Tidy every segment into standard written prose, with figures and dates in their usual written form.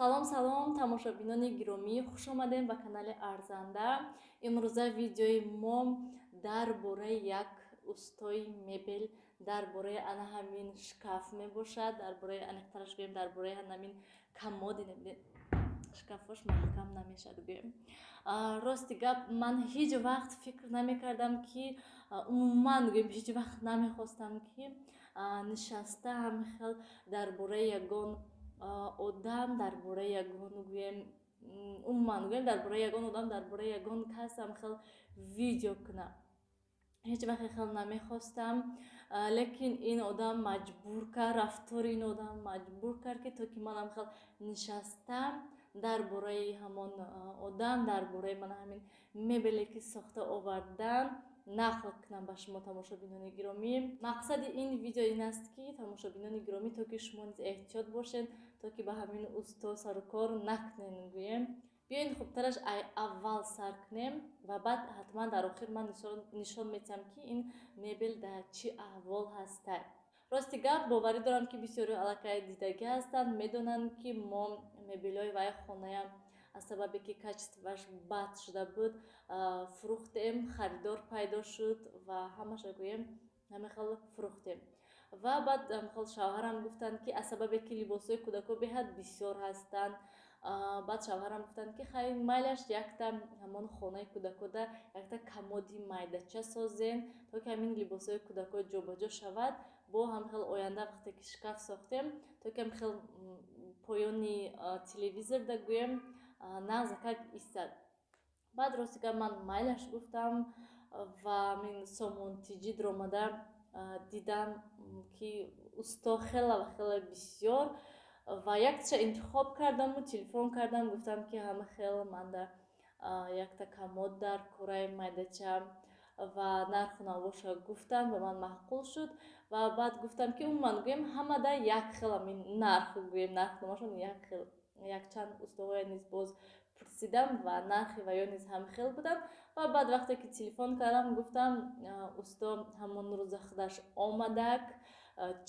Салом, салом, тамошобинони гиромӣ, хуш омадем ба канали Арзанда. Имрӯза видеои мо дар бораи як устои мебел, дар бораи ана ҳамин шкаф мебошад, дар бораи, аниқтараш гӯем, дар бораи ана ҳамин комоди. Шкафош маҳкам намешад, гӯем. Рости гап, ман ҳеҷ вақт фикр намекардам, ки умуман, гӯем, ҳеҷ вақт намехостам, ки нишаста ҳамин хел дар бораи ягон одам, дар бораи ягон, гӯем, умуман, гӯем, дар бораи ягон одам, дар бораи ягон кас ҳамин хел видео кунам. Ҳеҷ вақт хел намехостам, лекин ин одам маҷбур кард, рафтори ин одам маҷбур кард, ки то ки ман ҳамин хел нишаста дар бораи ҳамон одам, дар бораи мана ҳамин мебеле, ки сохта овардан, нақл кунам ба шумо, тамошобинони гиромӣ. Мақсади ин видео ин аст, ки, тамошобинони гиромӣ, то ки шумо низ эҳтиёт бошед, то ки ба ҳамин усто сарукор накунем. Гӯем, биёед, хубтараш ай аввал сар кунем ва баъд ҳатман дар охир ман нишон медиҳам, ки ин мебел дар чӣ аҳвол ҳастай. Рости гап, боварӣ дорам, ки бисёриҳо аллакай дидагӣ ҳастанд, медонанд, ки мо мебелҳои вай хонаям, аз сабабе ки качествоаш бад шуда буд, фурӯхтем. Харидор пайдо шуд ва ҳамаша, гӯем, ҳамин хел фурӯхтем. Ва баъд хел шавҳарам гуфтанд, ки аз сабабе ки либосҳои кӯдако беҳад бисёр ҳастанд, баъд шавҳарам гуфтанд, ки хай, майлаш, якта ҳамон хонаи кӯдакода якта комоди майдача созем, то ки ҳамин либосҳои кӯдако ҷобаҷо шавад. Бо ҳамин хел оянда, вақте ки шкаф сохтем, то ки ҳамин хел поёни телевизорда, гӯем, нағзакак истад. Баъд, рости гап, ман майлаш гуфтам ва ҳамин Сомон Тиҷи даромада дидам, ки усто хела ва хеле бисёр, ва якташа интихоб кардаму телефон кардам, гуфтам, ки ҳама хел манда якта комод дар кораи майдача, ва нарху навоша гуфтам, ба ман маъқул шуд. Ва баъд гуфтам, ки умуман, гӯем, ҳамада як хел ҳамин нарх, гӯем, нархномашон як хел. Якчанд устоҳое низ боз пурсидам ва нархи ваё низ ҳам хел буданд. Ва баъд, вақте ки телефон кардам, гуфтам, усто ҳамон рӯза худаш омадак,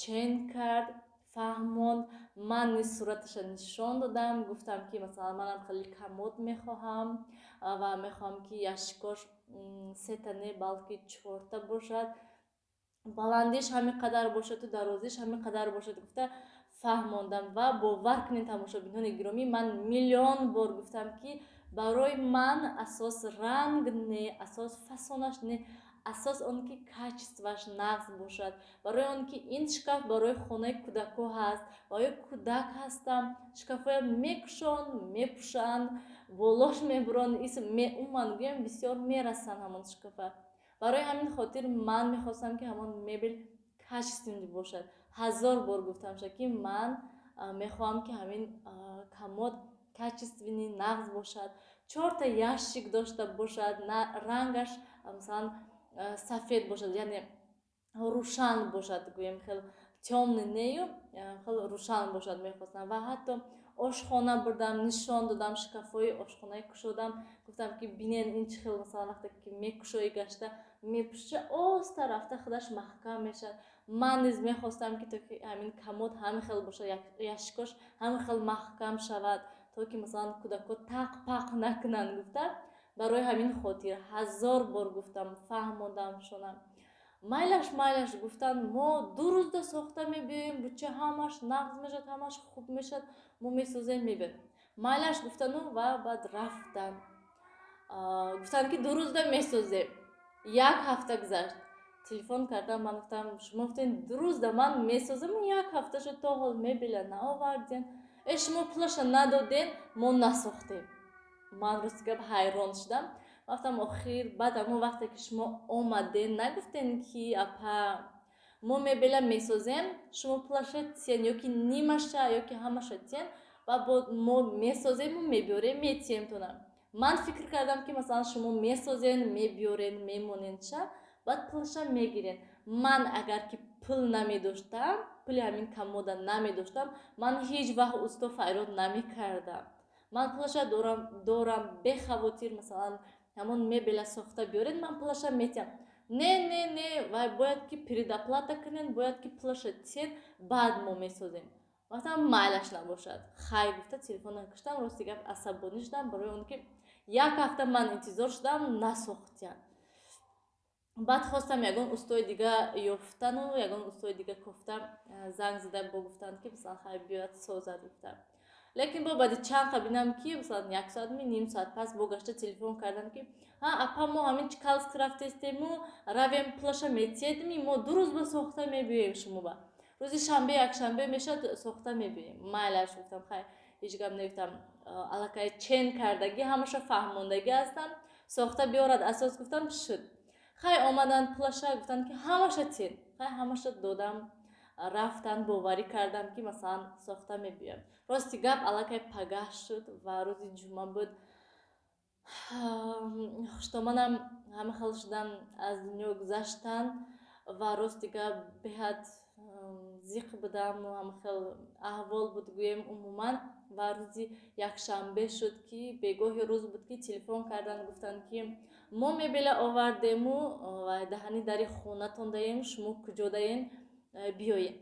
чен кард, фаҳмонд. Ман низ сураташа нишон додам, гуфтам, ки масалан, манам хеле комод мехоҳам ва мехоҳам, ки ящикош сета не, балки чорта бошад, баландиш ҳамин қадар бошаду дарозиш ҳамин қадар бошад, гуфта фаҳмондам. Ва бовар кунед, тамошобинони гиромӣ, ман миллион бор гуфтам, ки барои ман асос ранг не, асос фасонаш не, асос он ки качествоаш нағз бошад, барои он ки ин шкаф барои хонаи кӯдако ҳаст ва ё кӯдак ҳастам, шкафҳоя мекушонд, мепӯшанд, болош мебуранд, умуман, гӯям, бисёр мерасанд ҳамон шкафа. Барои ҳамин хотир ман мехостам, ки ҳамон мебел качественный бошад. Ҳазор бор гуфтамша, ки ман мехоҳам, ки ҳамин комод качественный, нағз бошад, чорта ящик дошта бошад, рангаш масалан сафед бошад, яъне рӯшан бошад, гӯем, хел тёмный нею, хел рӯшан бошад мехостам. Ва ҳатто ошхона бурдам, нишон додам, шкафҳои ошхонаи кушодам, гуфтам, ки бинен, ин чӣ хел, масалан, вақте ки мекушоӣ, гашта мепӯша, оста рафта худаш маҳкам мешавад. Ман низ мехостам, ки то ки ҳамин комод ҳамин хел бошад, ящикош ҳамин хел маҳкам шавад, то ки масалан кӯдако тақ пақ накунанд, гуфта. Барои ҳамин хотир ҳазор бор гуфтам, фаҳмондам шонам. Майлаш, майлаш гуфтанд, мо 2 рӯзда сохта мебиёем, буча ҳамаш нағз мешавад, ҳамаш хуб мешавад, мо месозем, мебиёем. Майлаш гуфтану ва баъд рафтанд. Гуфтанд, ки 2 рӯзда месозем. Як ҳафта гузашт, телефон кардам, ман гуфтам: «Шумо гуфтем, 2 рӯзда ман месозам, як ҳафта шуд, то ҳол мебела наовардем. Э, шумо пулаша надодем, мо насохтем». Ман, рости гап, ҳайрон шудам. Гуфтам: «Охир баъд ҳамон вақте ки шумо омаден, нагуфтен, ки апа, мо мебела месозем, шумо пулаша тиен ё ки нимаша, ё ки ҳамаша тиен ва бо мо месозему мебиёрем, метиемтона? Ман фикр кардам, ки масалан шумо месозен, мебиёрен, мемонен ша, баъд пулаша мегирен. Ман агар ки пул намедоштам, пули ҳамин комода намедоштам, ман ҳеҷ вақт усто фарёд намекардам. Ман пулаша дорам, дорам, бехавотир, масалан, ҳамон мебела сохта биёред, ман пулаша метиҳам». «Не, не, не, вай бояд ки предоплата кунен, бояд ки пулаша тиен, баъд мо месозем». Гуфтам, майлаш набошад, хай гуфта телефона куштам. Рости гап, асабонӣ шудам барои он ки як ҳафта ман интизор шудам, насохтиян. Баъд хостам ягон устои дига ёфтану ягон устои дига кофта, занг зада бо гуфтанд, ки масалан, хай, биёяд, созад, гуфтам. Лекин бо баъди чанд қа бинам, ки масалан, як соат ми ним соат пас бо гашта телефон кардам, ки ҳа, апа, мо ҳамин Чкаловск рафтестему, равем, пулаша метиҳедми, мо 2 рӯз ба сохта мебиёем, шумоба рӯзи шанбе, якшанбе мешавад, сохта мебиёем. Майлаш, гуфтам, хай, ҳеҷ гап негуфтам, аллакай чен кардагӣ, ҳамаша фаҳмондагӣ ҳастам, сохта биёрад асос, гуфтам. Шуд, хай, омаданд, пулаша гуфтанд, ки ҳамаша тин. Хай, ҳамаша додам, рафтан. Боварӣ кардам, ки масалан, сохта мебиёям. Рости гап, аллакай пагаҳ шуд ва рӯзи ҷумъа буд. Хуштоманам ҳама хел шудан, аз дунё гузаштанд ва рости гап, беҳад зиқ будам, ҳама хел аҳвол буд, гӯем, умуман. Ва рӯзи якшанбе шуд, ки бегоҳи рӯз буд, ки телефон карданд, гуфтанд, ки мо мебела овардему ва даҳани дари хонатон даем, шумо куҷо даен, биёед.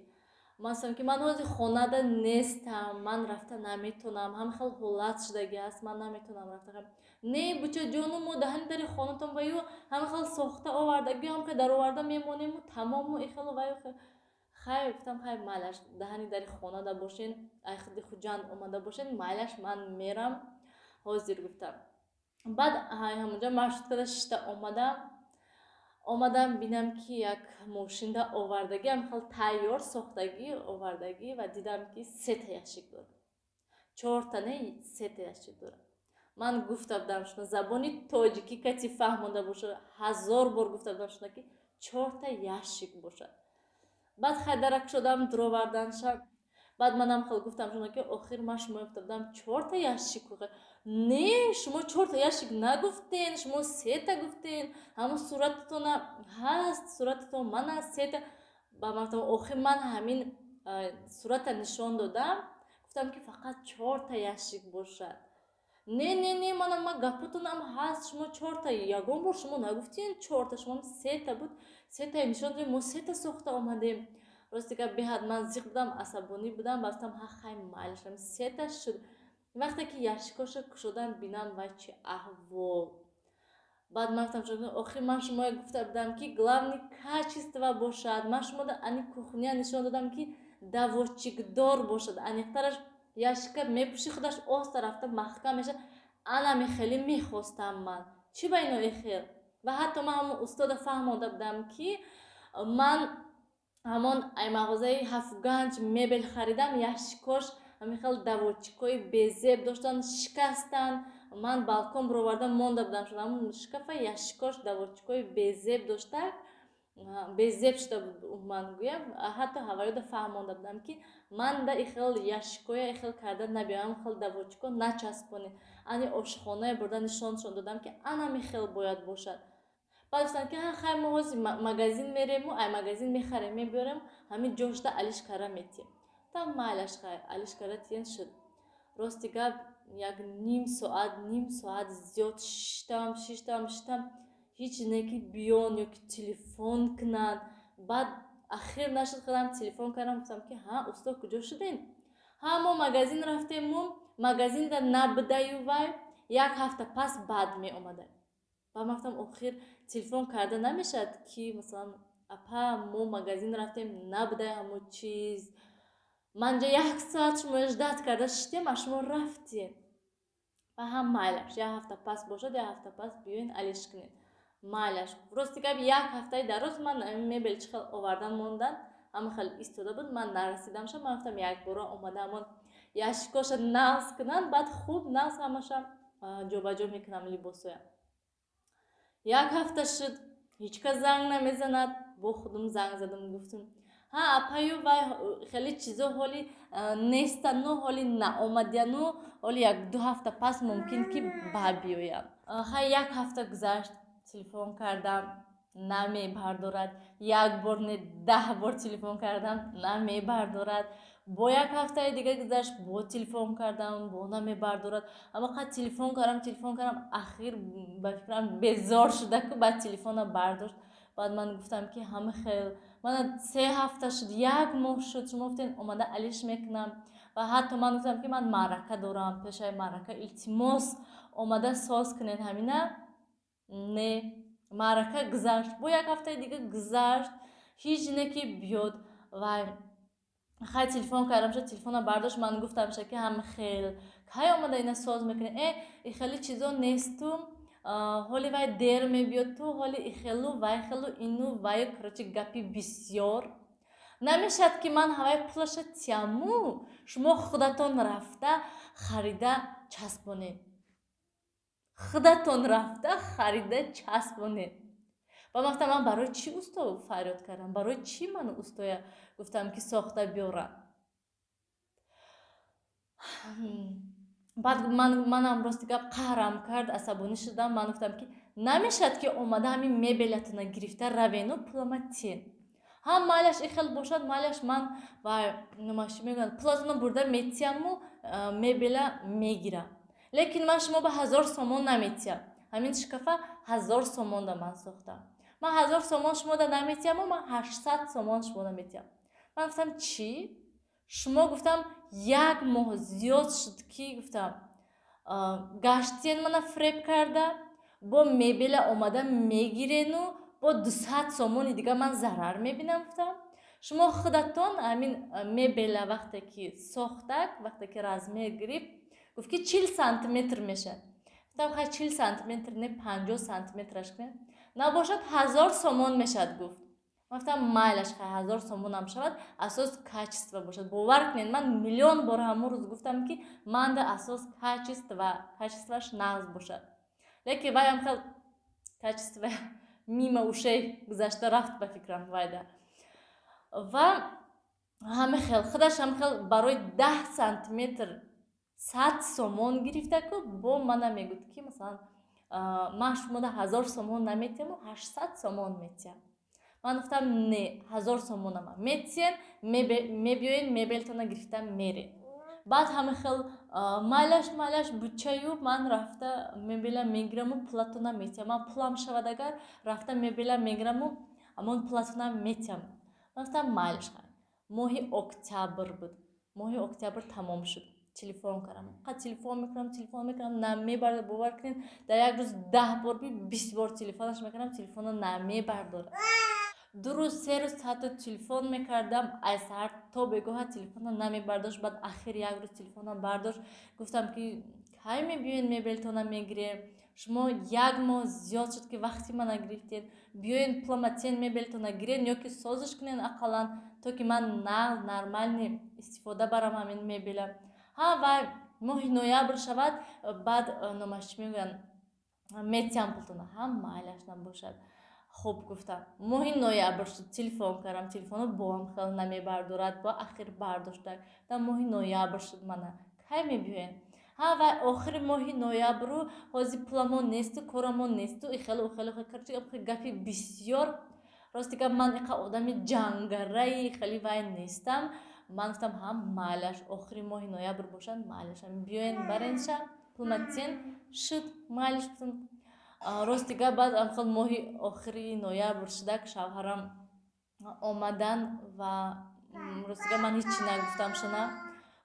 Ман гуфтам, ки ман ҳозир хонада нестам, ман рафта наметонам, ҳама хел ҳолат шудагӣ аст, ман наметонам рафта. Не, бучаҷону, мо даҳани дари хонатон баю, ҳама хел сохта овардагӣ, ҳам хел дароварда мемонему тамому ихелу ваю. Хай, гуфтам, хай, майлаш, даҳани дари хонада бошен, ай худи Хуҷанд омада бошен, майлаш, ман мерам ҳозир, гуфтам. Баъд ҳамонҷа маршруткада шишта омадам. Омадам, бинам, ки як мошинда овардагӣ, ҳам хел тайёр сохтагӣ овардагӣ ва дидам, ки сета ящик дорад, чорта не, сета ящик дорад. Ман гуфта будам шуна, забони тоҷикӣ кати фаҳмонда бошад, ҳазор бор гуфта будам шуна, ки чорта ящик бошад. Баъд хай, дарак шудам, дуроварданша. Баъд манам хел гуфтам шуна, ки охир ман шумо гуфта будам чорта ящик. Не, шумо чорта ящик нагуфтен, шумо сета гуфтен, ҳамон сурататона ҳаст, сурататон ман аст, сета. Ба ман гуфтам, охир ман ҳамин сурата нишон додам, гуфтам, ки фақат чорта ящик бошад. Не, не, не, манам ма гапотонам ҳаст, шумо чорта ягон бор шумо нагуфтен чорта, шумо сета буд, сетае нишон додем, мо сета сохта омадем. Рости гап, беҳад ман зиқ будам, асабонӣ будам. Гуфтам, ҳа, хай, майлаш, сета шуд. Вақте ки ящикоша кушодам, бинам, вай, чи аҳвол! Баъд ман гуфтам, охир ман шумо гуфта будам, ки главный качество бошад. Ман шумода ани кухня нишон додам, ки доводчикдор бошад, аниқтараш ящика мепӯши, худаш оста рафта маҳкам мешавад. Анами хеле мехостам ман, чӣ ба ино ихел? Ва ҳатто ман ҳамон устода фаҳмонда будам, ки ман ҳамон ай мағозаи Ҳафтганҷ мебел харидам, ящикош ҳамин хел доводчикҳои безеб доштанд, шикастанд. Ман балкон бироварда монда будам, шуд ҳамон шкафа ящикош доводчикҳои безеб доштак, безеб шуда буд умуман, гӯям. Ҳатто ҳаваёда фаҳмонда будам, ки ман да ихел ящикҳоя ихел карда набиём, хел доводчикҳо начаспонед. Ани ошхонае бурда нишоншон додам, ки анами хел бояд бошад. Баъд гуфтанд, ки хай, мо ҳозир магазин мерему, ай магазин мехарем, мебиёрем, ҳамин ҷошда алиш кара метиҳем. Гуфтам, майлаш, хай, алиш кара тиен. Шуд. Рости гап, як ним соат, ним соат зиёд шиштам, шиштам, шиштам, ҳеҷ не ки биён ё ки телефон кунанд. Баъд ахир нашуд, худам телефон кардам, гуфтам, ки ҳа, усто, куҷо шудем? Ҳа, мо магазин рафтему, магазинда набудаю, вай як ҳафта пас баъд меомада. Ба ман гуфтам, охир телефон карда намешавад, ки масалан, апа, мо магазин рафтем, набудай ҳамон чиз, манҷа як соат шумо ждать карда шиштем, а шумо рафтем. Ба ҳам майлаш, як ҳафта пас бошад, як ҳафта пас биёен, алиш кунед, майлаш. Рости гап, як ҳафтаи дароз ман мебел чӣ хел овардан мондан, ҳама хел истода буд, ман нарасидамша. Ман гуфтам, якбора омада ҳамон ящикоша нағз кунанд, баъд хуб нағз ҳамаша ҷобаҷо мекунам либосоя. Як ҳафта шуд, ҳеҷ кас занг намезанад. Бо худум занг задам, гуфтум, ҳа, апаю, вай хеле чизо ҳоли нестану, ҳоли наомадяну, ҳоли як ду ҳафта пас мумкин ки ба биёям. Хай, як ҳафта гузашт, телефон кардам, намебардорад. Як бор не, 10 бор телефон кардам, намебардорад. Бо як ҳафтаи дига гузашт, бо телефон кардам, бо намебардорад. Аммо қад телефон кардам, телефон кардам, ахир ба фикрам безор шуда, ку баъд телефона бардошт. Баъд ман гуфтам, ки ҳама хел Мана 3 ҳафта шуд, як моҳ шуд, шумо гуфтен, омада алиш мекунам. Ва ҳатто ман гуфтам, ки ман маърака дорам, пешаи маърака, илтимос, омада соз кунед ҳамина. Не, маърака гузашт, бо як ҳафтаи дига гузашт, ҳеҷ не ки биёд. Вай хай, телефон кардам ша, телефона бардошт. Ман гуфтам ша, ки ҳам хел, кай омада ина соз мекунед? Э, ихели чизо несту, ҳоли вай дер мебиёд, ту ҳоли ихелу вай хелу ину ваю, короче, гапи бисёр. Намешавад, ки ман ҳавай пулаша тияму, шумо худатон рафта харида часпонед, худатон рафта харида часпонед. Ва ман гуфтам, ман барои чӣ усто фарёд кардам? Барои чӣ ман устоя гуфтам, ки сохта биёрам? Баъд манам, рости гап, қаҳрам кард, асабонӣ шудам. Ман гуфтам, ки намешавад, ки омада ҳамин мебелатона гирифта равену пулама тен. Ҳам майлаш, ихел бошад, майлаш, ман ва номаш мегӯянд, пулатона бурда метияму мебела мегирам, лекин ман шумо ба 1000 сомон наметиям. Ҳамин шкафа 1000 сомонда ман сохтам. Ман 1000 сомон шумода наметияму, ман 800 сомон шумода метиям. Ман гуфтам, чӣ? Шумо, гуфтам, як моҳ зиёд шуд, ки, гуфтам, гаштиен, мана фреб карда, бо мебела омада мегирену бо 200 сомони дига ман зарар мебинам. Гуфтам, шумо худатон ҳамин мебела вақте ки сохтак, вақте ки размер гирифт, гуфт, ки 40 сантиметр мешавад. Гуфтам, хай, 40 сантиметр не, 50 сантиметраш кунед, набошад, 1000 сомон мешавад, гуфт. Ман гуфтам, майлаш, хай, 1000 сомонам шавад, асос качество бошад. Бовар кунед, ман миллион бор ҳамон рӯз гуфтам, ки манда асос качество, качествоаш нағз бошад, лекин вайам хел качество мимо ушей гузашта рафт ба фикрам вайда. Ва ҳама хел худаш ҳам хел барои 10 сантиметр 100 сомон гирифта ку, бо мана мегӯд, ки масалан, ман шумода 1000 сомон наметиҳаму, 800 сомон метиҳам. Ман гуфтам, не, 1000 сомонама метиҳен, мебиёен, мебелтона гирифта мерен. Баъд ҳама хел майлаш, майлаш, бучаю, ман рафта мебела мегираму пулатона метиҳам. Ман пулам шавад, агар рафта мебела мегираму ҳамон пулатона метиҳам. Ман гуфтам, майлаш. Моҳи октябр буд, моҳи октябр тамом шуд. Телефон кардам, телефон мекунам, телефон мекунам, намебардор. Бовар кунед, дар як рӯз 10 бор, 20 бор телефонаш мекунам, телефонро намебардорад. 2 рӯз, 3 рӯз ҳатто телефон мекардам, ай саҳар то бегоҳа телефонро намебардошт. Баъд ахир як рӯз телефонам бардошт. Гуфтам, ки кай мебиёед, мебелтона мегирем? Шумо як моҳ зиёд шуд, ки вақти мана гирифтед. Биёен, пулама тен, мебелтона гирен ё ки созиш кунен ақаллан, то ки ман нағз, нормальный истифода барам ҳамин мебела. Ҳа, вай моҳи ноябр шавад, баъд, номаш чӣ мегӯянд, метиҳам пултона. Ҳам майлаш, набошад. Хуб, гуфтам. Моҳи ноябр шуд, телефон кардам, телефонро боам хел намебардорад. Бо ахир бардошта. Гуфтам, моҳи ноябр шуд, мана кай мебиёем? Ҳа, вай охири моҳи ноябру ҳозир пуламон несту, корамон несту, ихелу ухелу, гапи бисёр. Рости гап, ман иқа одами ҷангараи хеле вай нестам. Ман гуфтам, ҳам майлаш, охири моҳи ноябр бошад, майлаш, биёен, баренша, пулматсен шуд, майлаш, гуфтам. Рости гап, баъд амхел моҳи охири ноябр шудак, шавҳарам омадан ва, рости гап, ман ҳечи нагуфтам шуна.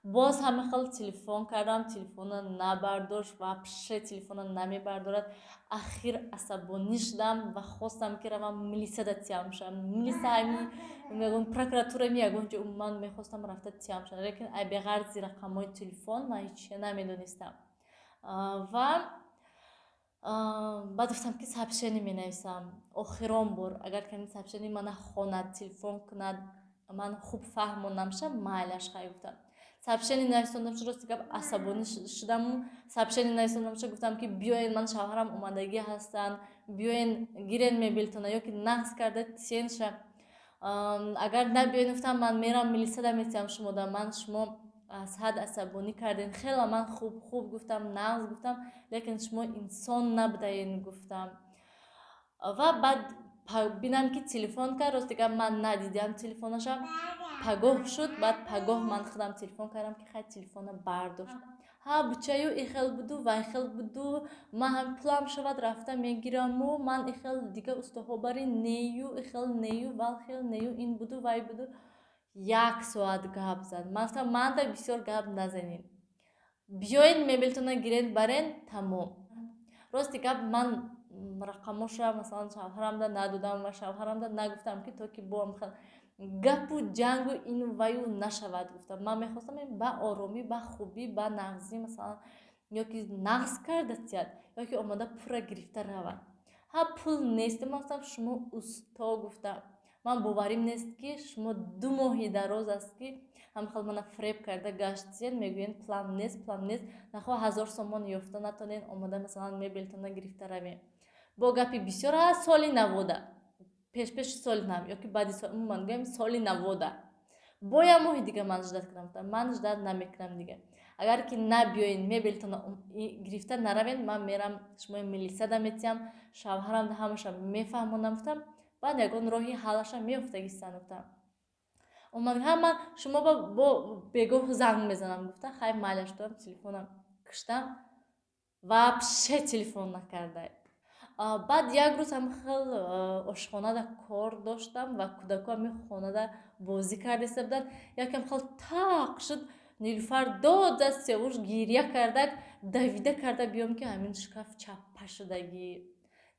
Боз ҳама хел телефон кардам, телефонро набардошт, вообще телефонро намебардорад. Ахир асабонӣ шудам ва хостам, ки равам милисада тиям шавам, милиса ами ягон прокуратурами, ягон ҷо ман мехостам рафта тиям шавам, лекин ай беғарзи рақамҳои телефон ман ҳечи намедонистам. Ва баъд гуфтам, ки сообщение менависам охирон бор, агар ками сообщение мана хонад, телефон кунад, ман хуб фаҳмонам ша, майлаш, хай, гуфтам. Сообщение нависондам ша, рости гап, асабонӣ шудаму сообщение нависондам ша. Гуфтам, ки биёен, ман шавҳарам омадагӣ ҳастанд, биёен, гирен мебелтона ё ки нағз карда тиен ша. Агар набиёен, гуфтам, ман мерам милисада метиҳам шумода. Ман шумо аз ҳад асабонӣ кардем, хела ман хуб хуб гуфтам, нағз гуфтам, лекин шумо инсон набудаен, гуфтам. Ва баъд бинам, ки телефон кард. Рости гап, ман надидам телефонаша. Пагоҳ шуд, баъд пагоҳ ман худам телефон кардам, ки хай, телефона бардошт. Ҳа, бучаю ихел буду, вай хел буду, ман ҳам пулам шавад, рафта мегираму, ман ихел дига устоҳо бари нею, ихел нею, вал хел нею, ин буду, вай буду. Як соат гап зад. Ман гуфтам: «Манда бисёр гап назанед, биёед, мебелтона гиред, барен, тамом». Рости гап, ман рақамоша, масалан, шавҳарамда надодам ва шавҳарамда нагуфтам, ки то ки бо гапу ҷангу ину ваю нашавад. Гуфтам, ман мехостам ба оромӣ, ба хубӣ, ба нағзӣ, масалан, ё ки нағз карда тиҳад, ё ки омода пурра гирифта равад. Ҳа, пул нест. Ман гуфтам: «Шумо усто, — гуфтам, — ман боварим нест, ки шумо 2 моҳи дароз аст, ки ҳамхел мана фреб карда гаштиен, мегӯен: "Пулам нест, пулам нест". Нахоҳ 1000 сомон ёфта натонен, омода, масалан, мебелтона гирифта равем. Бо гапи бисёр аст. Соли навода, пешпеши соли нав ёки баъди, умуман гӯем, соли навода бо як моҳи дига ман ждать кардам. Ман ждать намекунам дига. Агар ки набиёен, мебелтона гирифта наравен, ман мерам, шумои милисада метиҳам, шавҳарам ҳамаша мефаҳмонам, гуфтам. Баъд ягон роҳи ҳаллаша меёфтагистан, гуфтам. Омад: «Ҳа, ман шумо бо бегоҳ занг мезанам», — гуфта. Хай, майлаш, додам, телефонам киштам, вообще телефон накарда. Баъд як рӯз ҳам хел ошхонада кор доштам ва кӯдако ҳами хонада бозӣ карда буданд. Якам хел тақ шуд, Нилуфар дод зад, Севуш гиря кардак. Давида карда биём, ки ҳамин шкаф чаппа шудагӣ.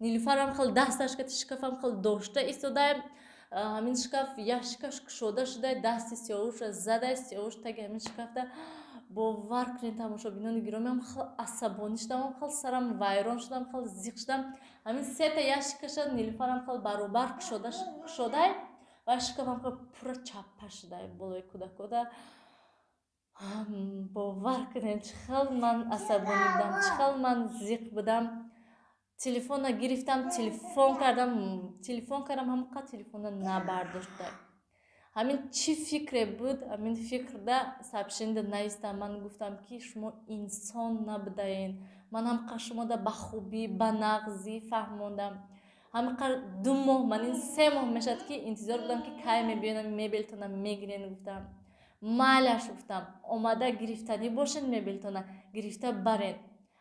Нилуфарам хел дасташ кати шкафам хел дошта истодаем, ҳамин шкаф яшкаш кушода шуда, дасти Сиёвуша зада, Сиёвуш таги ҳамин шкафта. Бовар кунед, тамошобинони гиромиам, хел асабонӣ шудам, хел сарам вайрон шудам, хел зиқ шудам. Ҳамин сета яшкаша Нилуфарам хел баробар кушодай ва шкафам хел пурра чаппа шудай болои кӯдакода. Бовар кунед, чӣ хел ман асабонӣ будам, чӣ хел ман зиқ будам. Телефона гирифтам, телефон кардам, телефон кардам, ҳамақад телефона набардошта. Ҳамин чӣ фикре буд, ҳамин фикрда сообщение навистам. Ман гуфтам, ки шумо инсон набудаен. Ман ҳамақад шумода ба хубӣ, ба нағзӣ фаҳмондам, ҳамақад 2 моҳ, ман ин 3 моҳ мешавад, ки интизор будам, ки кай мебиёнам, мебелтона мегирен. Гуфтам: «Майлаш, — гуфтам, — омада гирифтанӣ бошед, мебелтона гирифта барен.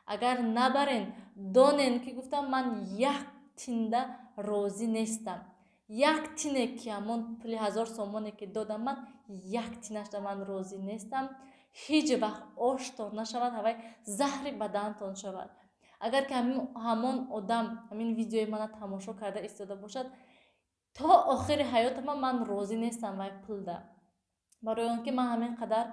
Агар набарен, донен, ки, — гуфтам, — ман як тинда розӣ нестам. Як тине ки ҳамон пули 1000 сомоне ки додам, ман як тинашда ман розӣ нестам. Ҳеҷ вақт оштон нашавад, ҳавай заҳри бадантон шавад». Агар ки ҳамон одам ҳамин видеои мана тамошо карда истода бошад, то охири ҳаётама ман розӣ нестам вай пулда, барои он ки ман ҳамин қадар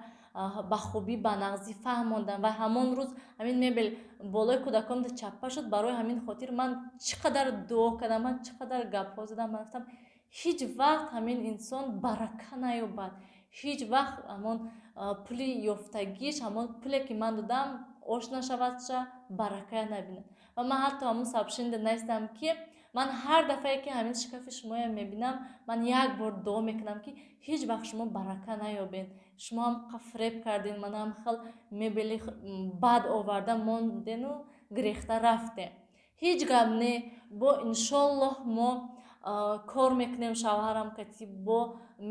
ба хубӣ, ба нағзӣ фаҳмондам ва ҳамон рӯз ҳамин мебел болои кӯдаконда чаппа шуд. Барои ҳамин хотир ман чӣ қадар дуо кардам, ман чӣ қадар гапҳо задам. Ман гуфтам: «Ҳеҷ вақт ҳамин инсон барака наёбад, ҳеҷ вақт ҳамон пули ёфтагиш, ҳамон пуле ки ман додам, ош нашавадша, барака набинад». Ва ман ҳатто ҳамон сообщение навистам, ки ман ҳар дафъае ки ҳамин шкафи шумоя мебинам, ман як бор дуо мекунам, ки ҳеҷ вақт шумо барака наёбед. Шумо ҳам фреб кардем, манам хел мебели бад оварда мондену гирехта рафтем. Ҳеҷ гап не, бо иншоллоҳ мо кор мекунем, шавҳарам кати бо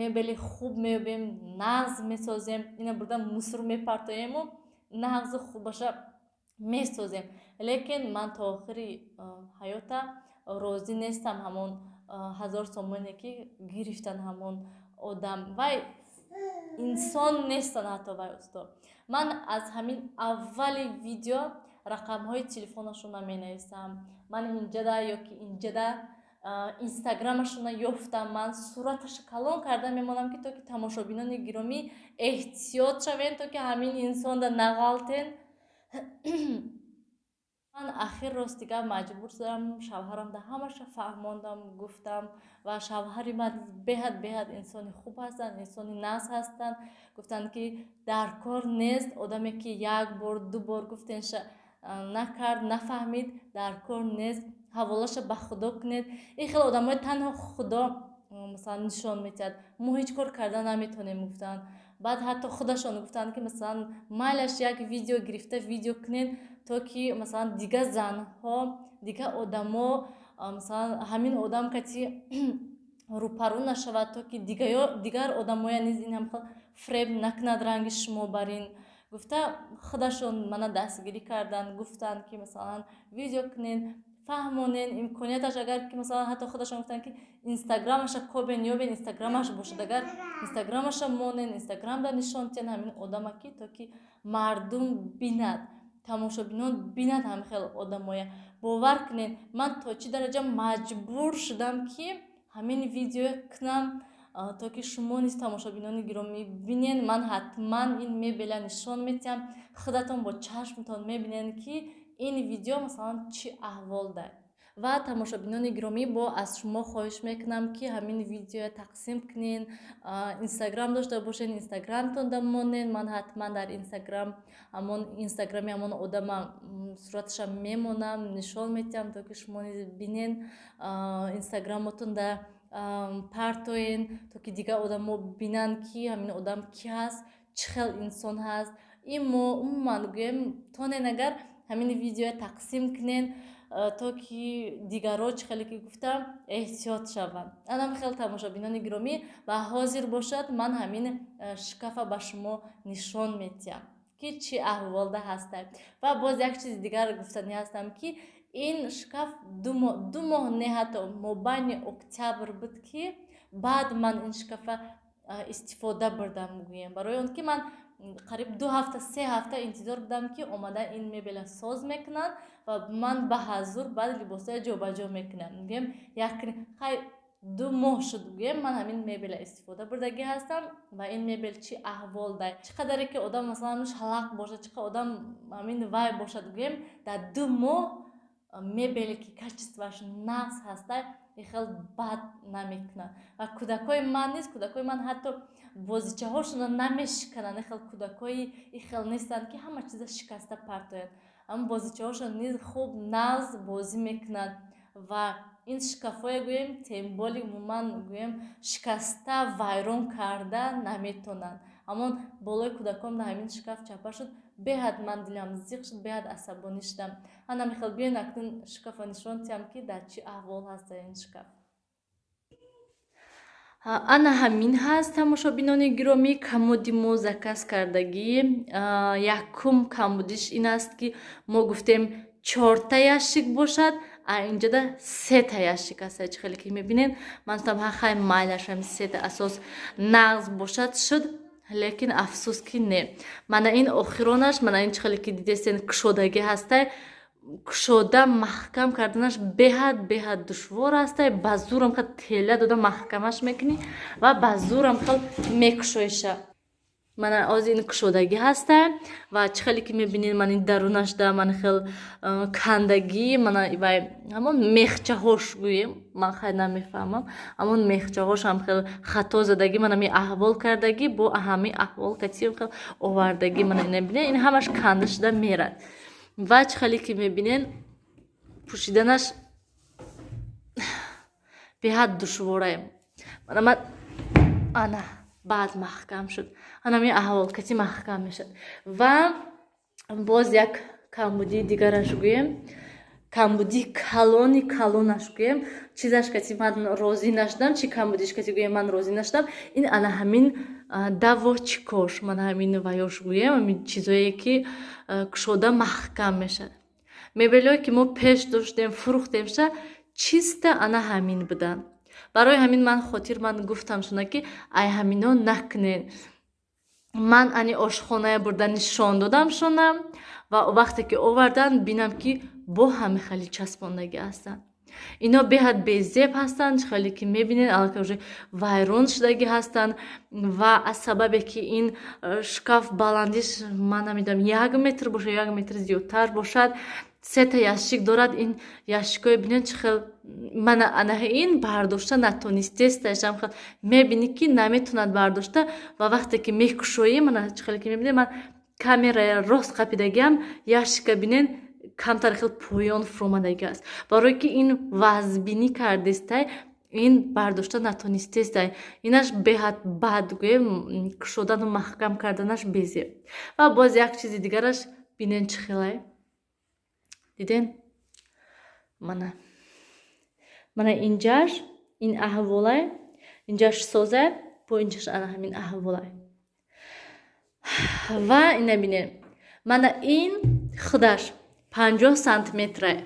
мебели хуб меёбем, нағз месозем, ина бурда мусор мепартоему нағзу хубаша месозем. Лекин ман то охири ҳаёта розӣ нестам ҳамон 1000 сомоне ки гирифтан ҳамон одам. Вай инсон нестан ҳатто вай усто. Ман аз ҳамин аввали видео рақамҳои телефонашонро менависам. Ман инҷада ё ки инҷада инстаграмашонро ёфтам, ман сураташа калон карда мемонам, ки то ки тамошобинони гиромӣ эҳтиёт шавен, то ки ҳамин инсонда нағалтен. Ман ахир, рости гап, маҷбур шудам, шавҳарамда ҳамаша фаҳмондам, гуфтам. Ва шавҳари ман беҳад, беҳад инсони хуб ҳастанд, инсони нағз ҳастанд. Гуфтанд, ки дар кор нест, одаме ки як бор, ду бор гуфтенша накард, нафаҳмид, дар кор нест, ҳаволаша ба Худо кунед. Ин хел одамои танҳо Худо, масалан, нишон метиҳад, мо ҳеҷ кор карда наметавонем, гуфтанд. Баъд ҳатто худашон гуфтанд, ки, масалан, майлаш, як видео гирифта видео кунед, то ки, масалан, дигар занҳо, дигар одамо, масалан, ҳамин одам кати рӯпарӯ нашавад, то ки дигар одамоя низ ин ҳамхел фреб накунад ранги шумо бар ин. Гуфта, худашон мана дастгирӣ карданд, гуфтанд, ки масалан видео кунен, фаҳмонен. Имконияташ агар ки масалан, ҳатто худашон гуфтанд, ки инстаграмаша кобен, ёбен, инстаграмаш бошад, агар инстаграмаша монен, инстаграмда нишон тиҳен ҳамин одама, ки то ки мардум бинад, тамошобинон бинад ҳамин хел одамоя. Бовар кунед, ман то чӣ дараҷа маҷбур шудам, ки ҳамин видео кунам, то ки шумо низ, тамошобинони гиромӣ, бинен. Ман ҳатман ин мебела нишон метиҳам, худатон бо чашмтон мебинед, ки ин видео масалан чӣ аҳвол дар. Ва тамошобинони гиромӣ, бо аз шумо хоҳиш мекунам, ки ҳамин видеоя тақсим кунен. Инстаграм дошта бошен, инстаграмтонда монен. Ман ҳатман дар инстаграм, ҳамон инстаграми ҳамон одама сураташа мемонам, нишон метиҳам, то ки шумо низ бинен, инстаграмотонда партоен, то ки дигар одамо бинанд, ки ҳамин одам кӣ ҳаст, чӣ хел инсон ҳаст. Ин мо умуман гӯем, тонен агар ҳамин видеоя тақсим кунен, то ки дигарро, чӣ хеле ки гуфтам, эҳтиёт шаванд. Анам хел, тамошобинони гиромӣ, ва ҳозир бошад, ман ҳамин шкафа ба шумо нишон метиҳам, ки чӣ аҳволда ҳастам. Ва боз як чизи дигар гуфтанӣ ҳастам, ки ин шкаф 2 моҳ, 2 моҳ не, ҳатто мобайни октябр буд, ки баъд ман ин шкафа истифода бурдам, гӯем, барои он ки ман қариб 2 ҳафта, 3 ҳафта интизор будам, ки омада ин мебела соз мекунанд ва ман ба ҳазур баъд либосҳоя ҷобаҷо мекунам. Гӯем, як хай 2 моҳ шуд, гӯем, ман ҳамин мебела истифода бурдагӣ ҳастам. Ва ин мебел чӣ аҳвол дар, чӣ қадаре ки одам масалан шалақ бошад, чӣ қадар одам ҳамин вай бошад, гӯем, дар 2 моҳ мебеле ки качествоаш нағз ҳаста, хел бад намекунад. Ва кӯдакҳои ман низ, кӯдакҳои ман ҳатто бозичаҳошонро намешикананд. Хел кӯдакҳои и хел нестанд, ки ҳама чиза шикаста партоянд. Ҳама бозичаҳошон низ хуб, нағз бозӣ мекунанд. Ва ин шкафҳое, гӯем, тем более умуман, гӯем, шикаста вайрон карда наметонанд. Ҳамон болои кӯдакон дар ҳамин шкаф чапа шуд, беҳад ман дилам зиқ шуд, беҳад асабонӣ шудам. Ана мехел, биён, акнун шкафа нишон диҳам, ки дар чӣ аҳвол ҳаст ин шкаф. Ана ҳамин ҳаст, тамошобинони гиромӣ, комоди мо заказ кардагӣ. Якум камбудиш ин аст, ки мо гуфтем чорта ящик бошад, а инҷода сета ящик аст. Чӣ хеле ки мебинед, ман гуфтам, ха, хай, майлаш, ҳами сета асос нағз бошад, шуд. Лекин афсӯс, ки не. Мана ин охиронаш, мана ин, чӣ хеле ки дидестен, кушодагӣ ҳастай. Кушода маҳкам карданаш беҳад душвор ҳастай. Ба зурам хел тела дода маҳкамаш мекунӣ ва ба зурам хел мекушоиша. Мана оз ин кушодагӣ ҳаста ва чӣ хеле ки мебинед, ман ин дарунашда ман хел кандагӣ, мана вай ҳамон мехчаҳош, гӯем, ман хай намефаҳмам, ҳамон мехчаҳош ҳам хел хато задагӣ, мана ми аҳвол кардагӣ, бо ҳамин аҳвол катиам хел овардагӣ. Мана ина бинед, ин ҳамаш канда шуда мерад. Ва чӣ хеле ки мебинед, пӯшиданаш беҳад душворае. Мана ман ана баъд маҳкам шуд, анами аҳвол кати маҳкам мешавад. Ва боз як камбудии дигараш, гӯем, камбудии калони калонаш, гӯем, чизаш кати ман розӣ нашудам, чи камбудиш кати, гӯем, ман розӣ нашудам, ин ана ҳамин давочкош, мана ҳамин ваёш, гӯем, ҳамин чизое ки кушода маҳкам мешавад. Мебелҳое ки мо пеш доштем, фурӯхтемша, чиста ана ҳамин буданд. Барои ҳамин ман хотир ман гуфтам шуна, ки ай ҳамино накунед. Ман ани ошхоная бурда нишон додам шунам ва вақте ки овардан, бинам, ки бо ҳами хеле часпондагӣ ҳастанд. Ино беҳад безеб ҳастанд. Хеле ки мебинед, аллакай уже вайрон шудагӣ ҳастанд. Ва аз сабабе ки ин шкаф баландиш, ман намедонам, 1 метр бошад, 1 метр зиёдтар бошад, сета ящик дорад. Ин ящикҳое бинед, чӣ хел мана ана ин бардошта натонистесташам, хел мебинӣ, ки наметонад бардошта. Ва вақте ки мекушоӣ, мана чӣ хеле ки мебинед, ман камерая рост қапидагиам, ящика бинед, камтар хел поён фуромадагӣ аст, барое ки ин вазбинӣ кардестай, ин бардошта натонистестай. Инаш беҳад бад, гӯем, кушодану маҳкам карданаш безеб. Ва боз як чизи дигараш бинен, чӣ хелай, диден, мана мана инҷаш ин аҳволай, инҷаш созай, бо инҷаш ана ҳамин аҳволай. Ва ина бинед, мана ин худаш 50 сантиметра.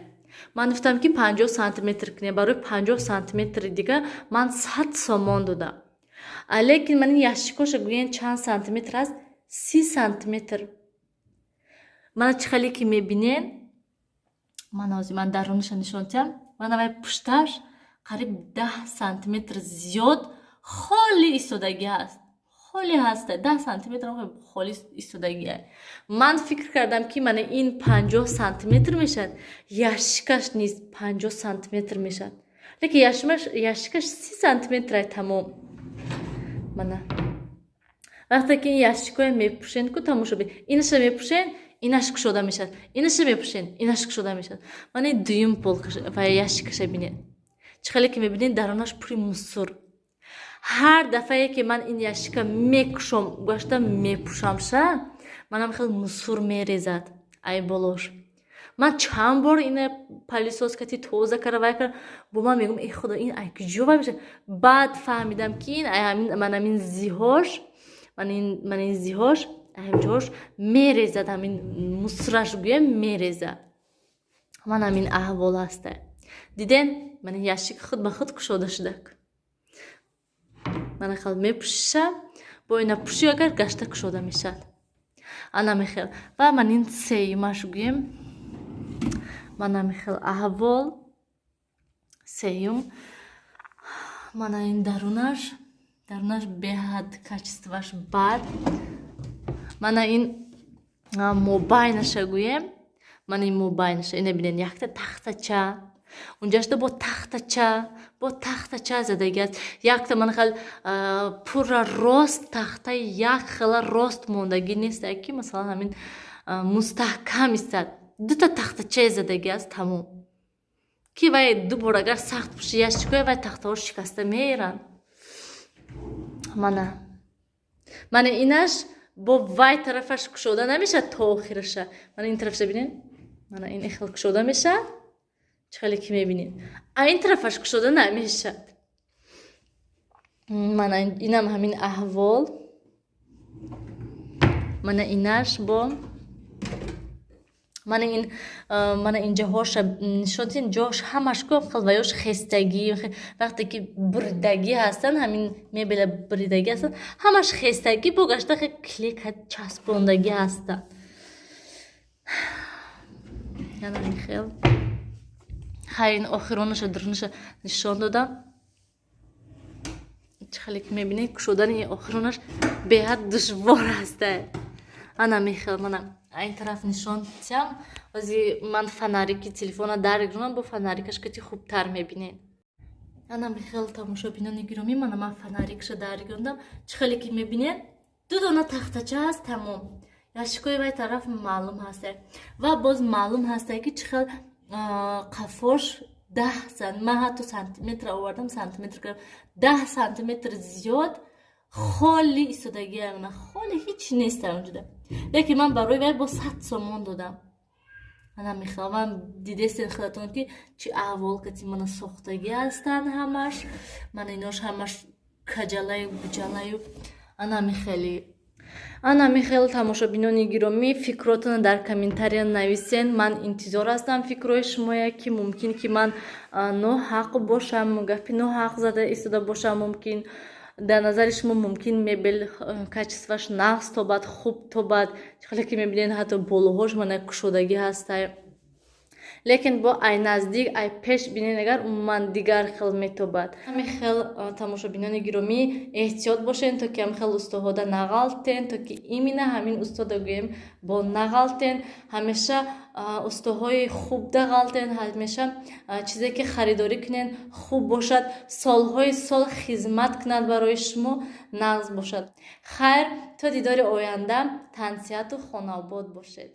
Ман гуфтам, ки 50 сантиметр кунем. Барои 50 сантиметри дига ман 100 сомон додам. Лекин ман ин ящикоша гӯян, чанд сантиметр аст? 30 сантиметр. Мана, чӣ хеле ки мебинен, ман ҳозир ман даруниша нишон диҳам. Мана, вай пушташ қариб 10 сантиметр зиёд холӣ истодагӣ ҳаст, холӣ ҳаста, 10 сантиметр холӣ истодагӣ. Ман фикр кардам, ки мана ин 50 сантиметр мешавад, ящикаш низ 50 сантиметр мешавад, лекин ящикаш 30 сантиметрай, тамом. Мана, вақте ки ин ящикҳое мепӯшен ку, тамошо, инаша мепӯшен, инаш кушода мешавад, инаша мепӯшен, инаш кушода мешавад. Мана ин дуюм полка ва ящикаша бинед, чӣ хеле ки мебинед, дарунаш пури мусор. Ҳар дафъае ки ман ин ящика мекушом, гашта мепӯшамша, манам хел мусор мерезад ай болош. Ман чанд бор ина пылесос кати тоза кара, вай кара, бо ман мегӯм: «Э, худо, ин ай куҷо вай мешавад?» Баъд фаҳмидам, ки ин ман ҳамин зиҳош, ман ин зиҳош, ҳамҷош мерезад, ҳамин мусораш гӯям мерезад. Ман ҳамин аҳвол ҳаста. Диден, ман ящик худ ба худ кушода шудак. Мана, хел мепӯшиша, бо ина пӯши, агар гашта кушода мешавад. Ана мехел. Ва ман ин сеюмаш гӯем, мана мехел аҳвол. Сеюм, мана ин дарунаш беҳад качествоаш бад. Мана ин мобайнаша гӯем, мана ин мобайнаша, ина бинед, якта тахтача унҷашда, бо тахтача задагӣ аст. Якта мана хел пурра рост тахтаи як хела рост мондагӣ нест, ки масалан ҳамин мустаҳкам истад. Дута тахтачае задагӣ аст, тамом. Ки вай ду бор агар сахт пӯши ящикҳое, вай тахтаҳо шикаста меранд. Мана инаш бо вай тарафаш кушода намешавад то охираша. Мана ин тарафша бинед, мана ин хел кушода мешавад, чӣ хеле ки мебинед, а ин тарафаш кушода намешавад. Мана инам ҳамин аҳвол. Мана инаш бо мана ин, мана инҷаҳоша нишон дидем, ҷош ҳамаш ку хел ваёш хестагӣ. Вақте ки буридагӣ ҳастанд, ҳамин мебела буридагӣ ҳастанд, ҳамаш хестагӣ, бо гашта клейка часпондагӣ ҳастанд. Янами хел. Хайр, ин охиронаша, дурунаша нишон додам. Чӣ хеле ки мебинед, кушодани ин охиронаш беҳад душвор аст. Ана мехел. Мана ин тараф нишон диҳам. Ози ман фонарики телефона даргирам, бо фонарикаш кати хубтар мебинед. Ана мехел, тамошобинони гиромӣ. Мана, ман фонарикша даргирондам. Чӣ хеле ки мебинед, ду дона тахтача ҳаст, тамом. Ящикои вай тараф маълум ҳаста ва боз маълум ҳаста, ки чӣ хел қафош 10 ман ҳатто сантиметр овардам, сантиметр кардам, 10 сантиметр зиёд холӣ истодагиам, холӣ, ҳеч нест онҷода. Лекин ман барои вай бо 100 сомон додам. Ана мехоҳам, дидестен худатон, ки чӣ аҳвол кати мана сохтагӣ ҳастанд ҳамаш. Мана инош ҳамаш каҷалаю буҷалаю, ана михели. Ана михел, тамошобинони гиромӣ. Фикротонро дар комментария нависен, ман интизор ҳастам фикрҳои шумоя, ки мумкин ки ман ноҳақ бошам, гапи ноҳақ зада истода бошам. Мумкин, дар назари шумо мумкин мебел качествоаш нағз тобад, хуб тобад. Чӣ хеле ки мебинед, ҳатто болоҳош мана кушодагӣ ҳастай, лекин бо ай наздик, ай пеш бинед агар, умуман дигар хел метобад. Ҳамин хел, тамошобинони гиромӣ, эҳтиёт бошен, то ки ҳамин хел устоҳода нағалтен, то ки именно ҳамин устода гӯем бо нағалтен. Ҳамеша устоҳои хуб дағалтен, ҳамеша чизе ки харидорӣ кунен, хуб бошад, солҳои сол хизмат кунад барои шумо, нағз бошад. Хайр, то дидори оянда, тансиҳату хонаобод бошед.